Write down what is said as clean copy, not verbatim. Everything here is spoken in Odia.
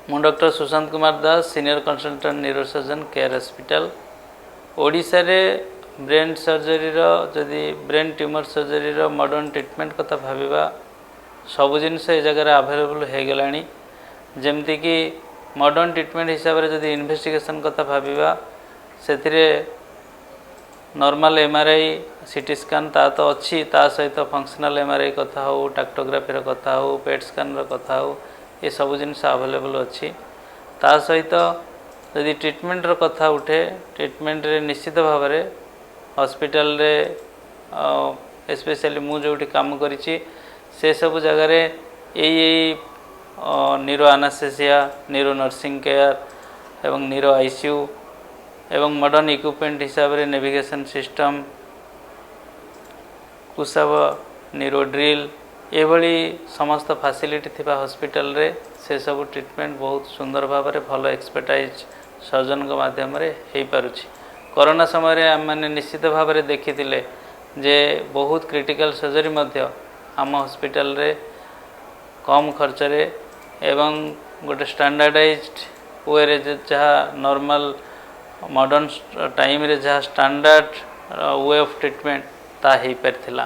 ମୁଁ doctor Sushant Kumar Das, senior consultant neurosurgeon, care hospital. ଓଡ଼ିଶାରେ ବ୍ରେନ୍ ସର୍ଜରୀର, ଯଦି ବ୍ରେନ୍ ଟ୍ୟୁମର୍ ସର୍ଜରୀର ମଡ଼ର୍ଣ୍ଣ ଟ୍ରିଟମେଣ୍ଟ କଥା ଭାବିବା, ସବୁ ଜିନିଷ ଏ ଜାଗାରେ ଆଭେଲେବୁଲ୍ ହେଇଗଲାଣି। ଯେମିତିକି ମଡ଼ର୍ଣ୍ଣ ଟ୍ରିଟମେଣ୍ଟ ହିସାବରେ ଯଦି ଇନଭେଷ୍ଟିଗେସନ୍ କଥା ଭାବିବା, ସେଥିରେ ନର୍ମାଲ ଏମ୍ଆର୍ଆଇ, ସିଟି ସ୍କାନ୍ ତା ତ ଅଛି, ତା ସହିତ ଫଙ୍କସନାଲ୍ ଏମ୍ଆର୍ଆଇ କଥା ହେଉ, ଟ୍ରାକ୍ଟୋଗ୍ରାଫିର କଥା ହେଉ, ପେଟ୍ ସ୍କାନ୍ର କଥା ହେଉ, ଏସବୁ ଜିନିଷ ଆଭେଲେବୁଲ୍ ଅଛି। ତା ସହିତ ଯଦି ଟ୍ରିଟମେଣ୍ଟର କଥା ଉଠେ, ଟ୍ରିଟମେଣ୍ଟରେ ନିଶ୍ଚିତ ଭାବରେ ହସ୍ପିଟାଲରେ, ଏସ୍ପେସିଆଲି ମୁଁ ଯେଉଁଠି କାମ କରିଛି, ସେସବୁ ଜାଗାରେ ଏଇ neuro anaesthesia, neuro nursing care ଏବଂ ନ୍ୟୁରୋ ଆଇସିୟୁ ଏବଂ ମଡ଼ର୍ଣ୍ଣ ଇକ୍ୱିପମେଣ୍ଟ ହିସାବରେ ନେଭିଗେସନ୍ ସିଷ୍ଟମ୍, କୁସାବ ନ୍ୟୁରୋ ଡ୍ରିଲ୍, ଏଭଳି ସମସ୍ତ ଫାସିଲିଟି ଥିବା ହସ୍ପିଟାଲରେ ସେସବୁ ଟ୍ରିଟମେଣ୍ଟ ବହୁତ ସୁନ୍ଦର ଭାବରେ ଭଲ ଏକ୍ସପର୍ଟାଇଜ୍ ସର୍ଜନଙ୍କ ମାଧ୍ୟମରେ ହେଇପାରୁଛି। କରୋନା ସମୟରେ ଆମେମାନେ ନିଶ୍ଚିତ ଭାବରେ ଦେଖିଥିଲେ ଯେ ବହୁତ କ୍ରିଟିକାଲ ସର୍ଜରୀ ମଧ୍ୟ ଆମ ହସ୍ପିଟାଲରେ କମ୍ ଖର୍ଚ୍ଚରେ ଏବଂ ଗୋଟେ ଷ୍ଟାଣ୍ଡାର୍ଡ଼ାଇଜଡ ୱେରେ, ଯାହା ନର୍ମାଲ ମଡ଼ର୍ଣ୍ଣ ଟାଇମ୍ରେ ଯାହା ଷ୍ଟାଣ୍ଡାର୍ଡ଼ we of treatment, ତାହା ହେଇପାରିଥିଲା।